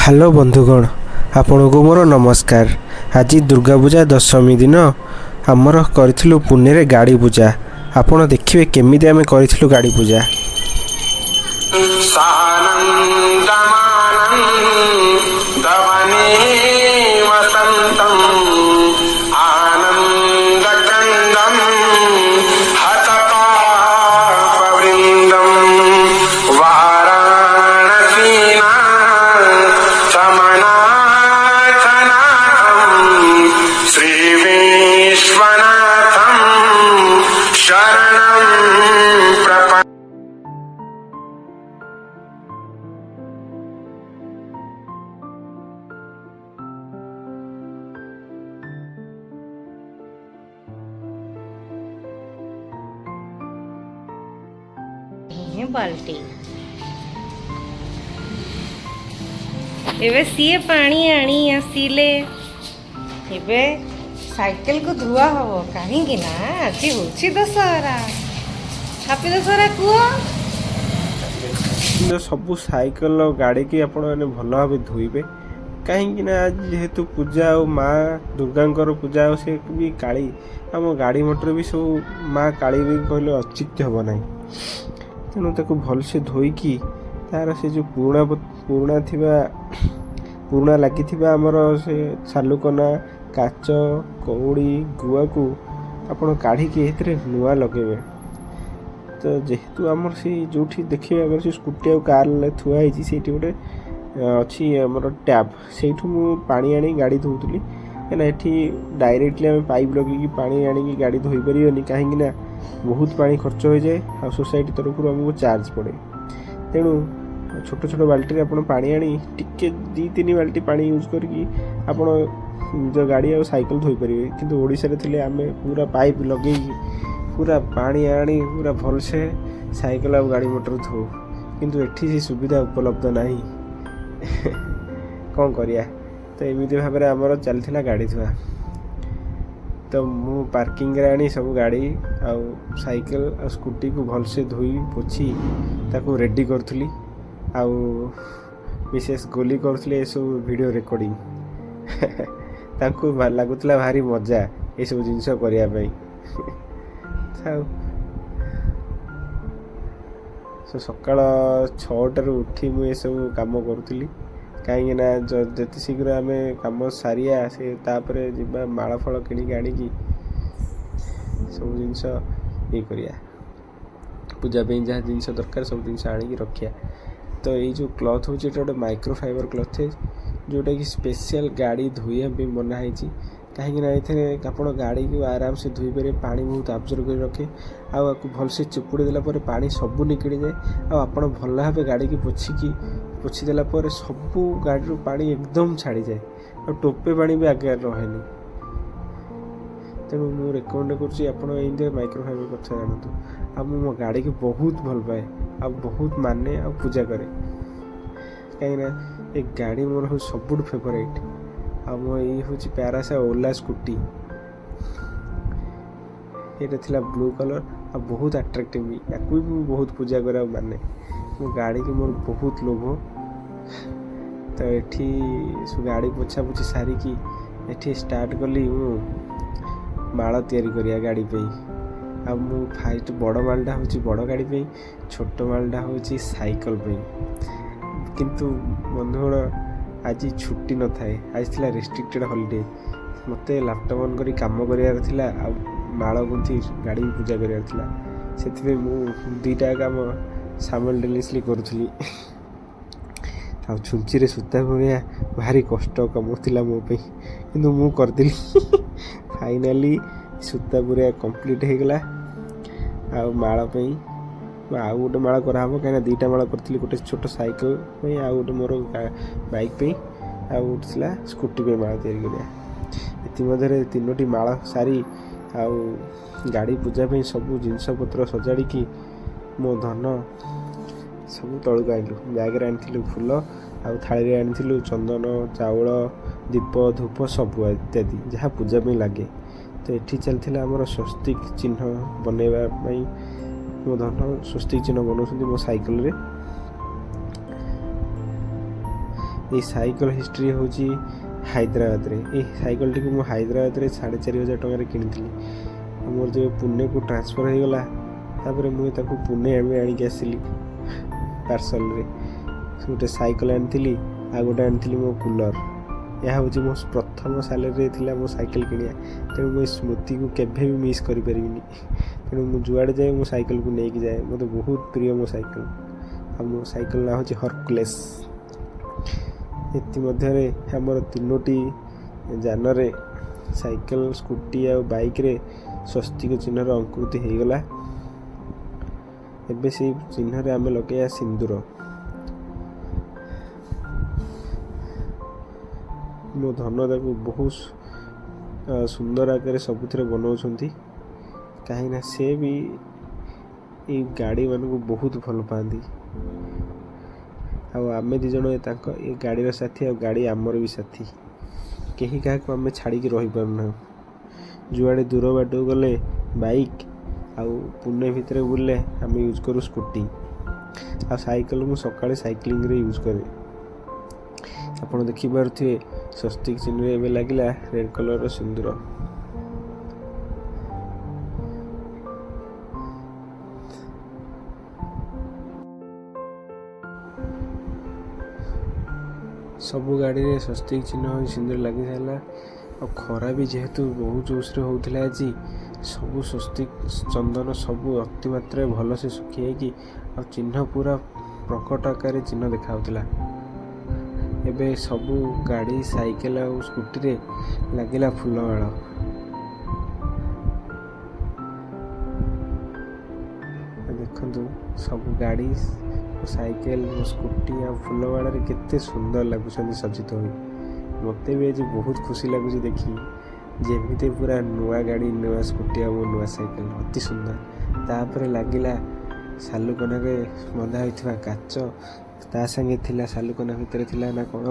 Hello ବନ୍ଧୁଗଣ, ଆପଣଙ୍କୁ ମୋର ନମସ୍କାର। ଆଜି ଦୁର୍ଗା ପୂଜା ଦଶମୀ ଦିନ ଆମର କରିଥିଲୁ ପୁନେରେ ଗାଡ଼ି ପୂଜା। ଆପଣ ଦେଖିବେ କେମିତି ଆମେ କରିଥିଲୁ ଗାଡ଼ି ପୂଜା। सानन्दमानन्दवने वसन्तम् आनन्दकन्दं हतपापवृन्दं वाराणसीनाथमनाथनाथं श्रीविश्वनाथं शरणं प्रप ଏ ବାଲ୍ଟି। ଏବେ ସିଏ ପାଣି ଆଣି ଆସିଲେ। ଏବେ ସାଇକେଲକୁ ଧୁଆ ହବ, କାହିଁକି ନା ଆଜି ହଉଛି ଦଶହରା। ହାପି ଦଶହରା କୁହ। ସବୁ ସାଇକେଲ ଗାଡ଼ିକି ଆପଣ ମାନେ ଭଲ ଭାବେ ଧୋଇବେ, କାହିଁକି ନା ଆଜି ଯେହେତୁ ପୂଜା ଆଉ ମା ଦୁର୍ଗାଙ୍କର ପୂଜା ଆଉ ସେ ବି କାଳୀ, ଆମ ଗାଡ଼ି ମଟର ବି ସବୁ ମା କାଳୀ ବି କହିଲେ ଅତ୍ୟୁକ୍ତି ହେବ ନାହିଁ। ତେଣୁ ତାକୁ ଭଲସେ ଧୋଇକି ତାର ସେ ଯେଉଁ ପୁରୁଣା ପୁରୁଣା ଥିବା, ପୁରୁଣା ଲାଗିଥିବା ଆମର ସେ ସାଲୁକନା, କାଚ, କଉଡ଼ି, ଗୁଆକୁ ଆପଣ କାଢ଼ିକି ଏଥିରେ ନୂଆ ଲଗାଇବେ। ତ ଯେହେତୁ ଆମର ସେଇ ଯେଉଁଠି ଦେଖିବେ, ଆମର ସେ ସ୍କୁଟି ଆଉ କାର୍ ଥୁଆ ହେଇଛି, ସେଇଠି ଗୋଟେ ଅଛି ଆମର ଟ୍ୟାପ୍। ସେଇଠୁ ମୁଁ ପାଣି ଆଣି ଗାଡ଼ି ଧୋଉଥିଲି, କାହିଁକିନା ଏଠି ଡାଇରେକ୍ଟଲି ଆମେ ପାଇପ୍ ଲଗେଇକି ପାଣି ଆଣିକି ଗାଡ଼ି ଧୋଇପାରିବାନି, କାହିଁକିନା ବହୁତ ପାଣି ଖର୍ଚ୍ଚ ହୋଇଯାଏ ଆଉ ସୋସାଇଟି ତରଫରୁ ଆମକୁ ଚାର୍ଜ ପଡ଼େ। ତେଣୁ ଛୋଟ ଛୋଟ ବାଲ୍ଟିରେ ଆପଣ ପାଣି ଆଣି ଟିକେ 2-3 ବାଲ୍ଟି ପାଣି ୟୁଜ୍ କରିକି ଆପଣ ନିଜ ଗାଡ଼ି ଆଉ ସାଇକେଲ ଧୋଇପାରିବେ। କିନ୍ତୁ ଓଡ଼ିଶାରେ ଥିଲେ ଆମେ ପୁରା ପାଇପ୍ ଲଗେଇକି ପୁରା ପାଣି ଆଣି ପୁରା ଭଲସେ ସାଇକେଲ ଆଉ ଗାଡ଼ି ମଟର ଧୋଉ। କିନ୍ତୁ ଏଠି ସେ ସୁବିଧା ଉପଲବ୍ଧ ନାହିଁ, କ'ଣ କରିବା? ତ ଏମିତି ଭାବରେ ଆମର ଚାଲିଥିଲା ଗାଡ଼ି ଧୁଆ। ତ ମୁଁ ପାର୍କିଂରେ ଆଣି ସବୁ ଗାଡ଼ି ଆଉ ସାଇକେଲ ଆଉ ସ୍କୁଟିକୁ ଭଲସେ ଧୋଇ ପୋଛି ତାକୁ ରେଡ଼ି କରୁଥିଲି ଆଉ ମିସେସ୍ ଗୋଲି କରୁଥିଲେ ଏସବୁ ଭିଡ଼ିଓ ରେକର୍ଡ଼ିଂ। ତାଙ୍କୁ ଲାଗୁଥିଲା ଭାରି ମଜା ଏସବୁ ଜିନିଷ କରିବା ପାଇଁ। ଆଉ ସକାଳ 6ଟାରୁ ଉଠି ମୁଁ ଏସବୁ କାମ କରୁଥିଲି, କାହିଁକିନା ଯେତେ ଶୀଘ୍ର ଆମେ କାମ ସାରିବା, ସେ ତାପରେ ଯିବା ମାଳ ଫାଳ କିଣିକି ଆଣିକି ସବୁ ଜିନିଷ ଇଏ କରିବା, ପୂଜା ପାଇଁ ଯାହା ଜିନିଷ ଦରକାର ସବୁ ଜିନିଷ ଆଣିକି ରଖିବା। ତ ଏଇ ଯେଉଁ କ୍ଲଥ୍ ହେଉଛି, ଏଇଟା ଗୋଟେ ମାଇକ୍ରୋ ଫାଇବର କ୍ଲଥ୍, ଯେଉଁଟାକି ସ୍ପେଶିଆଲ୍ ଗାଡ଼ି ଧୋଇବା ପାଇଁ ବନା ହେଇଛି, କାହିଁକିନା ଏଥିରେ ଆପଣ ଗାଡ଼ିକୁ ଆରାମସେ ଧୋଇପାରିବେ। ପାଣି ବହୁତ ଆବଜର୍ବ କରି ରଖେ ଆଉ ଆକୁ ଭଲସେ ଚିପୁଡ଼ି ଦେଲା ପରେ ପାଣି ସବୁ ନିଗିଡ଼ିଯାଏ। ଆଉ ଆପଣ ଭଲ ଭାବେ ଗାଡ଼ିକି ପୋଛି ଦେଲା ପରେ ସବୁ ଗାଡ଼ିରୁ ପାଣି ଏକଦମ ଛାଡ଼ିଯାଏ ଆଉ ଟୋପେ ପାଣି ବି ଆଗରେ ରହେନି। ତେଣୁ ମୁଁ ରେକମେଣ୍ଡ କରୁଛି, ଆପଣ ଏମିତି ମାଇକ୍ରୋ ଫାଇବର କଥା ଜାଣନ୍ତୁ। ଆଉ ମୁଁ ମୋ ଗାଡ଼ିକୁ ବହୁତ ଭଲ ପାଏ ଆଉ ବହୁତ ମାନେ ଆଉ ପୂଜା କରେ, କାହିଁକିନା ଏ ଗାଡ଼ି ମୋର ହେଉଛି ସବୁଠୁ ଫେଭରାଇଟ୍। ଆଉ ମୋ ଏଇ ହେଉଛି ପ୍ୟାରାସା ଓଲା ସ୍କୁଟି। ଏଇଟା ଥିଲା ବ୍ଲୁ କଲର୍ ଆଉ ବହୁତ ଆଟ୍ରାକ୍ଟିଭ୍ ବି। ୟାକୁ ବି ମୁଁ ବହୁତ ପୂଜା କରେ ଆଉ ମାନେ ମୋ ଗାଡ଼ିକି ମୋର ବହୁତ ଲୋଭ। ତ ଏଠି ସବୁ ଗାଡ଼ି ପୋଛାପୋଛି ସାରିକି ଏଠି ଷ୍ଟାର୍ଟ କଲି ମୁଁ ମାଳ ତିଆରି କରିବା ଗାଡ଼ି ପାଇଁ। ଆଉ ମୁଁ ଫାଷ୍ଟ ବଡ଼ ମାଳଟା ହେଉଛି ବଡ଼ ଗାଡ଼ି ପାଇଁ, ଛୋଟ ମାଳଟା ହେଉଛି ସାଇକେଲ ପାଇଁ। କିନ୍ତୁ ବନ୍ଧୁଗଣ, ଆଜି ଛୁଟି ନଥାଏ, ଆଜି ଥିଲା ରେଷ୍ଟ୍ରିକ୍ଟେଡ଼ ହଲିଡ଼େ। ମୋତେ ଲାପଟପ୍ ଅନ୍ କରି କାମ କରିବାର ଥିଲା ଆଉ ମାଳ ଗୁନ୍ଥି ଗାଡ଼ି ପୂଜା କରିବାର ଥିଲା। ସେଥିପାଇଁ ମୁଁ ଦୁଇଟା କାମ ସାଇମଲ୍ଟେନିୟସଲି କରୁଥିଲି। ଆଉ ଛୁଞ୍ଚିରେ ସୂତା ବୁଣିବା ଭାରି କଷ୍ଟ କାମ ଥିଲା ମୋ ପାଇଁ, କିନ୍ତୁ ମୁଁ କରିଦେଲି। ଫାଇନାଲି ସୂତା ବୁଣିବା କମ୍ପ୍ଲିଟ୍ ହେଇଗଲା। ଆଉ ମାଳ ପାଇଁ ଆଉ ଗୋଟେ ମାଳ କରାହେବ, କାହିଁକିନା ଦୁଇଟା ମାଳ କରିଥିଲି, ଗୋଟେ ଛୋଟ ସାଇକେଲ ପାଇଁ ଆଉ ଗୋଟେ ମୋର ବାଇକ୍ ପାଇଁ, ଆଉ ଗୋଟେ ଥିଲା ସ୍କୁଟି ପାଇଁ ମାଳ ତିଆରି କରିବା। ଏଥିମଧ୍ୟରେ ତିନୋଟି ମାଳ ସାରି ଆଉ ଗାଡ଼ି ପୂଜା ପାଇଁ ସବୁ ଜିନିଷପତ୍ର ସଜାଡ଼ିକି ମୋ ଧନ ସବୁ ତଳକୁ ଆଣିଲୁ। ବ୍ୟାଗ୍ରେ ଆଣିଥିଲୁ ଫୁଲ ଆଉ ଥାଳିରେ ଆଣିଥିଲୁ ଚନ୍ଦନ, ଚାଉଳ, ଦୀପ, ଧୂପ ସବୁ ଇତ୍ୟାଦି ଯାହା ପୂଜା ପାଇଁ ଲାଗେ। ତ ଏଠି ଚାଲିଥିଲା ଆମର ସ୍ୱସ୍ତିକ ଚିହ୍ନ ବନେଇବା ପାଇଁ। ମୋ ଧନ ସ୍ୱସ୍ତିକ ଚିହ୍ନ ବନାଉଛନ୍ତି ମୋ ସାଇକେଲରେ। ଏଇ ସାଇକେଲ ହିଷ୍ଟ୍ରି ହେଉଛି ହାଇଦ୍ରାବାଦରେ। ଏଇ ସାଇକେଲଟିକୁ ମୁଁ ହାଇଦ୍ରାବାଦରେ 4500 ଟଙ୍କାରେ କିଣିଥିଲି। ଆଉ ମୋର ଯେବେ ପୁନେକୁ ଟ୍ରାନ୍ସଫର୍ ହେଇଗଲା, ତାପରେ ମୁଁ ତାକୁ ପୁନେ ଏବେ ଆଣିକି ଆସିଲି ପାର୍ସଲରେ। ଗୋଟେ ସାଇକେଲ ଆଣିଥିଲି, ଆଉ ଗୋଟେ ଆଣିଥିଲି ମୋ କୁଲର୍। ଏହା ହେଉଛି ମୋ ପ୍ରଥମ ସାଲେରୀରେ ଥିଲା ମୋ ସାଇକେଲ କିଣିବା। ତେଣୁ ମୁଁ ଏ ସ୍ମୃତିକୁ କେବେ ବି ମିସ୍ କରିପାରିବିନି। ତେଣୁ ମୁଁ ଯୁଆଡ଼େ ଯାଏ ମୋ ସାଇକେଲକୁ ନେଇକି ଯାଏ। ମୋତେ ବହୁତ ପ୍ରିୟ ମୋ ସାଇକେଲ। ଆଉ ମୋ ସାଇକେଲ ନାଁ ହେଉଛି ହରକୁଲେସ୍। ଏଥିମଧ୍ୟରେ ଆମର 3ଟି ଯାନରେ ସାଇକେଲ, ସ୍କୁଟି ଆଉ ବାଇକ୍ରେ ସ୍ୱସ୍ତିକ ଚିହ୍ନର ଅଙ୍କୃତି ହେଇଗଲା। ଏବେ ସେଇ ଚିହ୍ନରେ ଆମେ ଲଗେଇବା ସିନ୍ଦୁର। ମୋ ଧନ ତାକୁ ବହୁତ ସୁନ୍ଦର ଆକାରରେ ସବୁଥିରେ ବନାଉଛନ୍ତି, କାହିଁକିନା ସେ ବି ଏଇ ଗାଡ଼ିମାନଙ୍କୁ ବହୁତ ଭଲ ପାଆନ୍ତି। ଆଉ ଆମେ 2 ଜଣ ତାଙ୍କ ଏ ଗାଡ଼ିର ସାଥୀ, ଆଉ ଗାଡ଼ି ଆମର ବି ସାଥୀ। କେହି କାହାକୁ ଆମେ ଛାଡ଼ିକି ରହିପାରୁନାହୁଁ। ଯୁଆଡ଼େ ଦୂର ବାଟକୁ ଗଲେ ବାଇକ୍, ଆଉ ପୁନେ ଭିତରେ ବୁଲିଲେ ଆମେ ୟୁଜ୍ କରୁ ସ୍କୁଟି। ଆଉ ସାଇକେଲ ମୁଁ ସକାଳେ ସାଇକ୍ଲିଂରେ ୟୁଜ୍ କରେ। ଆପଣ ଦେଖିପାରୁଥିବେ ସ୍ୱସ୍ତିକ ଚିହ୍ନରେ ଏବେ ଲାଗିଲା ରେଡ଼୍ କଲର୍ର ସିନ୍ଦୁର। ସବୁ ଗାଡ଼ିରେ ସ୍ୱସ୍ତିକ ଚିହ୍ନ ହୋଇ ସିନ୍ଦୁର ଲାଗିସାରିଲା। ଆଉ ଖରା ବି ଯେହେତୁ ବହୁତ ଜୋରସରେ ହେଉଥିଲା ଆଜି, ସବୁ ସ୍ୱସ୍ତିକ ଚନ୍ଦନ ସବୁ ଅତିମାତ୍ରାରେ ଭଲସେ ଶୁଖିଯାଇକି ଆଉ ଚିହ୍ନ ପୁରା ପ୍ରକଟ ଆକାରରେ ଚିହ୍ନ ଦେଖାଯାଉଥିଲା। ଏବେ ସବୁ ଗାଡ଼ି, ସାଇକେଲ ଆଉ ସ୍କୁଟିରେ ଲାଗିଲା ଫୁଲମାଳ। ଦେଖନ୍ତୁ ସବୁ ଗାଡ଼ି, ସାଇକେଲ, ସ୍କୁଟି ଆଉ ଫୁଲମାଳରେ କେତେ ସୁନ୍ଦର ଲାଗୁଛନ୍ତି ସଜ୍ଜିତ ହୋଇ। ମୋତେ ବି ଆଜି ବହୁତ ଖୁସି ଲାଗୁଛି ଦେଖି, ଯେମିତି ପୁରା ନୂଆ ଗାଡ଼ି, ନୂଆ ସ୍କୁଟି ଆଉ ମୋ ନୂଆ ସାଇକେଲ, ଅତି ସୁନ୍ଦର। ତାପରେ ଲାଗିଲା ସାଲୁକନାରେ ବନ୍ଧା ହୋଇଥିବା କାଚ, ତା ସାଙ୍ଗେ ଥିଲା ସାଲୁକନା ଭିତରେ ଥିଲା ନା କ'ଣ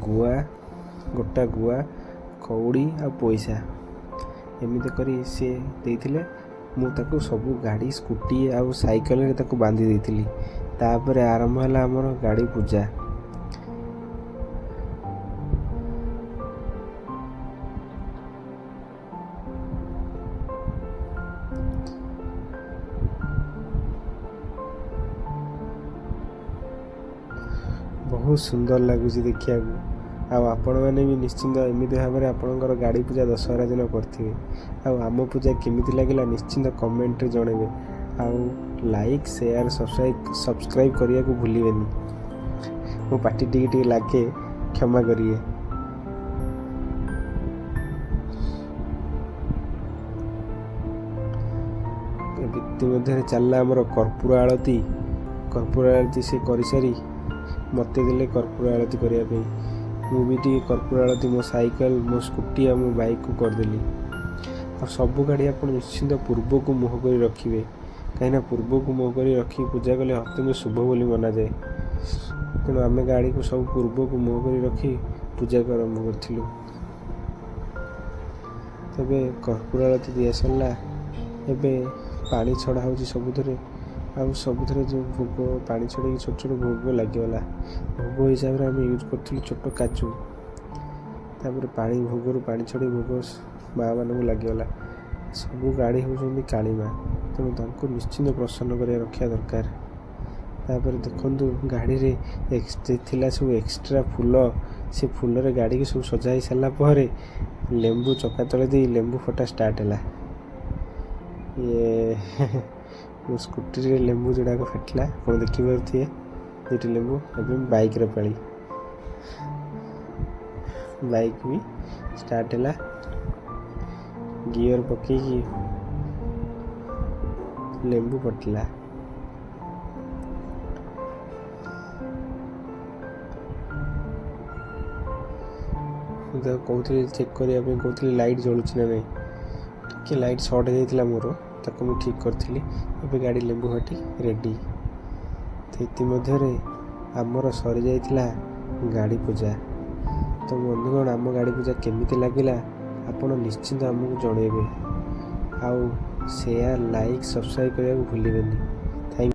ଗୁଆ, ଗୋଟା ଗୁଆ, କଉଡ଼ି ଆଉ ପଇସା, ଏମିତି କରି ସିଏ ଦେଇଥିଲେ। ମୁଁ ତାକୁ ସବୁ ଗାଡ଼ି, ସ୍କୁଟି ଆଉ ସାଇକେଲରେ ତାକୁ ବାନ୍ଧି ଦେଇଥିଲି। ତାପରେ ଆରମ୍ଭ ହେଲା ଆମର ଗାଡ଼ି ପୂଜା। ବହୁତ ସୁନ୍ଦର ଲାଗୁଛି ଦେଖିବାକୁ। ଆଉ ଆପଣମାନେ ବି ନିଶ୍ଚିନ୍ତ ଏମିତି ଭାବରେ ଆପଣଙ୍କର ଗାଡ଼ି ପୂଜା ଦଶହରା ଦିନ କରିଥିବେ। ଆଉ ଆମ ପୂଜା କେମିତି ଲାଗିଲା ନିଶ୍ଚିନ୍ତ କମେଣ୍ଟରେ ଜଣାଇବେ। ଆଉ ଲାଇକ୍, ସେୟାର, ସବସ୍କ୍ରାଇବ୍ କରିବାକୁ ଭୁଲିବେନି। ମୋ ପାଟି ଟିକେ ଟିକେ ଲାଗେ, କ୍ଷମା କରିବେ। ଇତିମଧ୍ୟରେ ଚାଲିଲା ଆମର କର୍ପୂର ଆଳତୀ। କର୍ପୂର ଆଳତୀ ସେ କରିସାରି ମୋତେ ଦେଲେ କର୍ପୂର ଆଳତୀ କରିବା ପାଇଁ। ମୁଁ ବି ଟିକେ କର୍ପୂର ଆଳତୀ ମୋ ସାଇକେଲ, ମୋ ସ୍କୁଟି ଆଉ ମୋ ବାଇକ୍କୁ କରିଦେଲି। ଆଉ ସବୁ ଗାଡ଼ି ଆପଣ ନିଶ୍ଚିନ୍ତ ପୂର୍ବକୁ ମୁହଁ କରି ରଖିବେ, କାହିଁକିନା ପୂର୍ବକୁ ମୁହଁ କରି ରଖି ପୂଜା କଲେ ଅତ୍ୟନ୍ତ ଶୁଭ ବୋଲି ମନାଯାଏ। ତେଣୁ ଆମେ ଗାଡ଼ିକୁ ସବୁ ପୂର୍ବକୁ ମୁହଁ କରି ରଖି ପୂଜା ଆରମ୍ଭ କରିଥିଲୁ। ତେବେ କର୍ପୂର ଆଳତୀ ଦିଆ ସରିଲା। ଏବେ ପାଣି ଛଡ଼ା ହେଉଛି ସବୁଥିରେ, ଆଉ ସବୁଥିରେ ଯେଉଁ ଭୋଗ ପାଣି ଛଡ଼େଇକି ଛୋଟ ଛୋଟ ଭୋଗ ଲାଗିଗଲା। ଭୋଗ ହିସାବରେ ଆମେ ୟୁଜ୍ କରିଥିଲୁ ଛୋଟ କାଜୁ। ତାପରେ ପାଣି ଭୋଗରୁ ପାଣି ଛଡ଼େଇ ଭୋଗ ମାଆମାନଙ୍କୁ ଲାଗିଗଲା। ସବୁ ଗାଡ଼ି ହେଉଛନ୍ତି କାଳୀ ମା, ତେଣୁ ତାଙ୍କୁ ନିଶ୍ଚିନ୍ତ ପ୍ରସନ୍ନ କରିବା ରଖିବା ଦରକାର। ତାପରେ ଦେଖନ୍ତୁ ଗାଡ଼ିରେ ଥିଲା ସବୁ ଏକ୍ସଟ୍ରା ଫୁଲ, ସେ ଫୁଲରେ ଗାଡ଼ିକି ସବୁ ସଜା ହେଇ ସାରିଲା ପରେ ଲେମ୍ବୁ ଚକା ତଳେ ଦେଇ ଲେମ୍ବୁ ଫଟା ଷ୍ଟାର୍ଟ ହେଲା। ଇଏ ମୋ ସ୍କୁଟିରେ ଲେମ୍ବୁ ଯୋଡ଼ାକ ଫାଟିଲା, ଆପଣ ଦେଖିପାରୁଥିବେ 2ଟି ଲେମ୍ବୁ। ଏବେ ବାଇକ୍ର ପାଳି, ବାଇକ୍ ବି ଷ୍ଟାର୍ଟ ହେଲା। ଗିଅର ପକେଇକି ଲେମ୍ବୁ ଫଟିଲା। ମୁଁ ତାକୁ କହୁଥିଲି ଚେକ୍ କରିବା ପାଇଁ, କହୁଥିଲି ଲାଇଟ୍ ଜଳୁଛି ନା ନାହିଁ। ଟିକେ ଲାଇଟ୍ ସର୍ଟ ହେଇଯାଇଥିଲା ମୋର, ତାକୁ ମୁଁ ଠିକ୍ କରିଥିଲି। ଏବେ ଗାଡ଼ି ଲେମ୍ବୁ ଫାଟି ରେଡ଼ି। ତ ଇତିମଧ୍ୟରେ ଆମର ସରିଯାଇଥିଲା ଗାଡ଼ି ପୂଜା। ତ ବନ୍ଧୁଗଣ, ଆମ ଗାଡ଼ି ପୂଜା କେମିତି ଲାଗିଲା ଆପଣ ନିଶ୍ଚିନ୍ତ ଆମକୁ ଜଣାଇବେ। ଆଉ ସେୟାର, ଲାଇକ୍, ସବସ୍କ୍ରାଇବ୍ କରିବାକୁ ଭୁଲିବେନି।